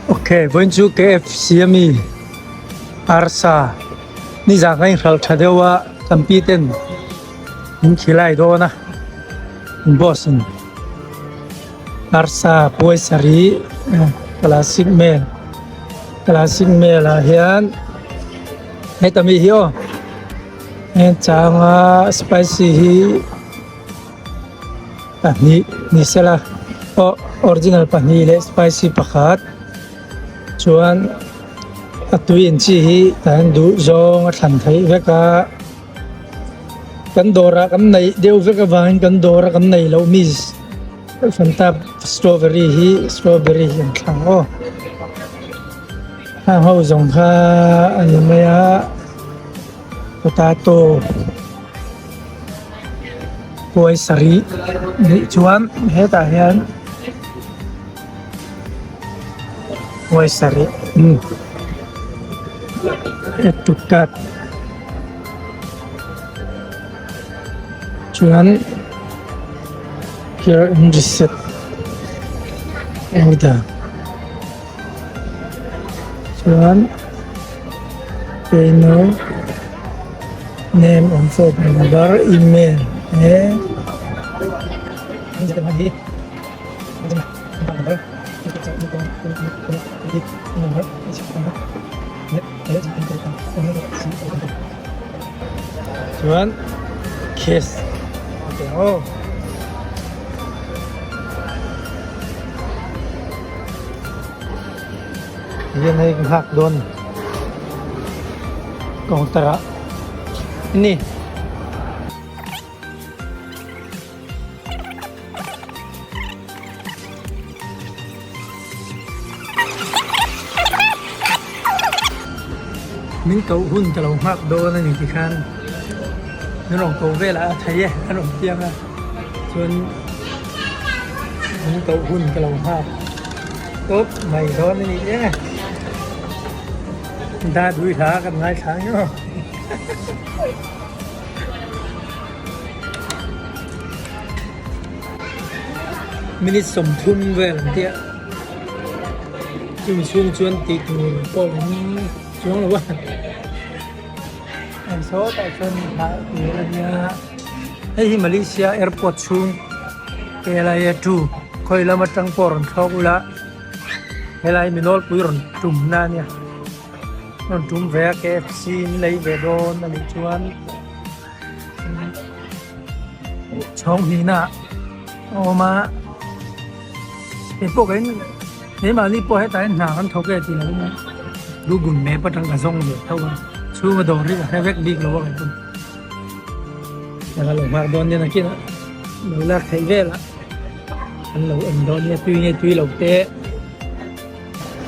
Ok vawiin chu KFC ami arsa nizan kha inhralh tha deuh a kan pi ten min khilai dawn a boss in arsa puai sarih classic mel classic mel ah hian heta mi hi aw heng changa spicy hi. Pahnih ni sela aw original pahnih leh spicy pakhat chuan a tui in chi hi kan duh zawng a thlan theih vek a kan dawrah kan neih deuh vek avangin kan dawra kan neih loh mi fanta strawberry hi strawberry hi an thlang aw heng ho zawng kha a ni mai a potato. Puai sarih nih chuan hetah hian puai sarih umm add to cart chuan here in reset order chuan pay now. Name awm phone number email te chuan cash a aw. Hian hei nghak dawn counter ah ni. Min koh hun ka lo nghak dawn a ni tikhan min rawn ko velah a thei e a rawn piang a chuan min koh hun ka lo nghak. Tawp mai dawn a ni e. Dadui hla kan ngaithla ang emaw. Minute 30 vel an tia. Chumi chhung chuan tih tur pawh in chuang lo a. An sawtah chuan hla tur a nia. Hei hi Malaysia airport chhung KLIA 2 khawi lam atang pawh rawn thlawk ula helai mi nawlpui rawn tum na ania rawn tum ve a KFC in lei ve dawn a nih chuan chhawng hnihna a awm a keipawh ka in keimahni pawh hetah hian hna kan thawk e tih loh in Google map atang ka zawng ve tho a chhunga dawr hi ka hre vek bik lo a kei pawn. Ka lo nghak dawn nia nakinah lo lak theih velah an lo en dawn nia tui nge tui lo te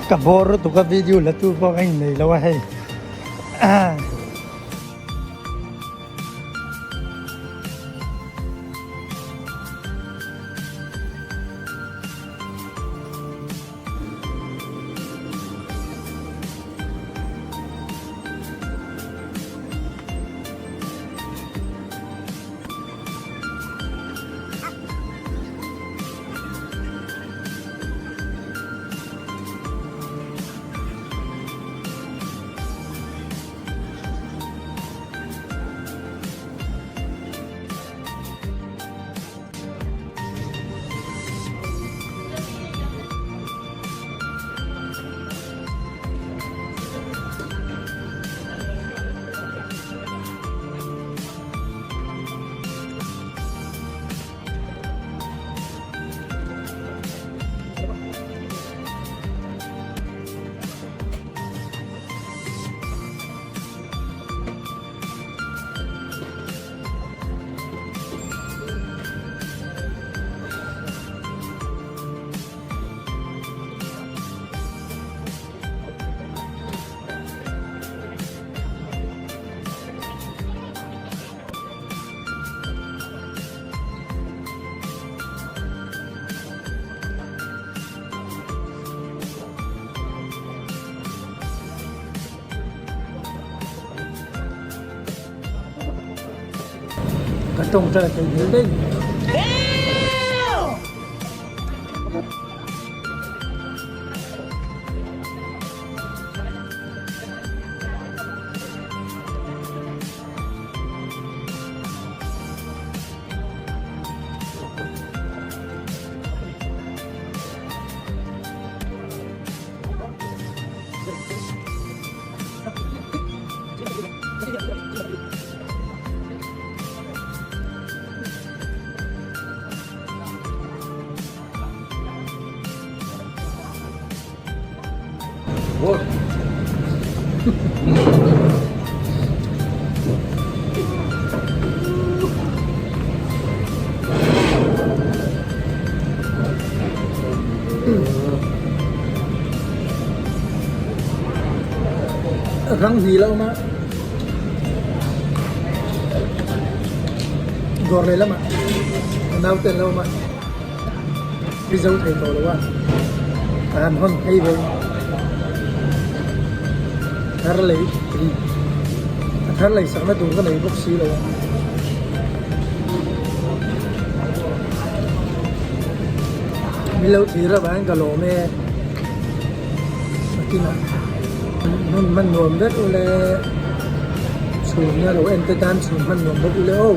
ka bawr lutuk a video la tu pawh ka innei lo a hei. Ka tawngtai theih hmel daih mai. Rang hnih lo ma dawr leh lamah ka naute an lo awm a Mizo thei tawh lo a ka han hawn phei ve thar lei a thar lei sakna tur ka nei bawk si lo a. Min lo thlir avangin ka lawm e nakinah hmun hman nuam vek ule chhunna lo en te tan chhun hman nuam bawk ule aw.